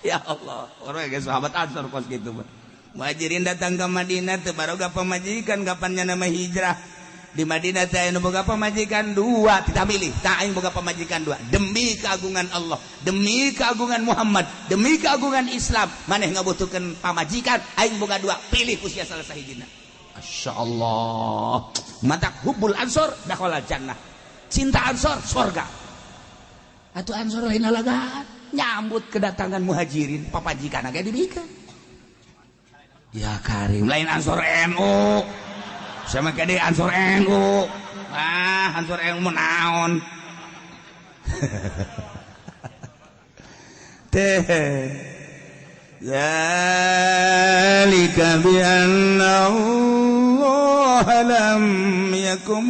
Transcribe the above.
Ya Allah, orang ge sahabat Ansor kos kitu mah. Muhajirin datang ke Madinah teu baroga pamajikan, kapannya nama hijrah di Madinah teh anu boga pamajikan dua, tidak milih tak aing boga pamajikan dua demi keagungan Allah, demi keagungan Muhammad, demi keagungan Islam. Maneh ngabutuhkeun pamajikan, aing boga dua, pilih ku sia salah sahijina. Masya Allah, matak hubbul ansor dakhala jannah, cinta ansor sorga. Atuh ansor lain lalagaan nyambut kedatangan muhajirin, papajikan agak dibikeun. Ya Karim, lain ansor NU sama kade ansor NU. Ah, ansor NU mau naon teh. Zalika bi anna Allah lam yakum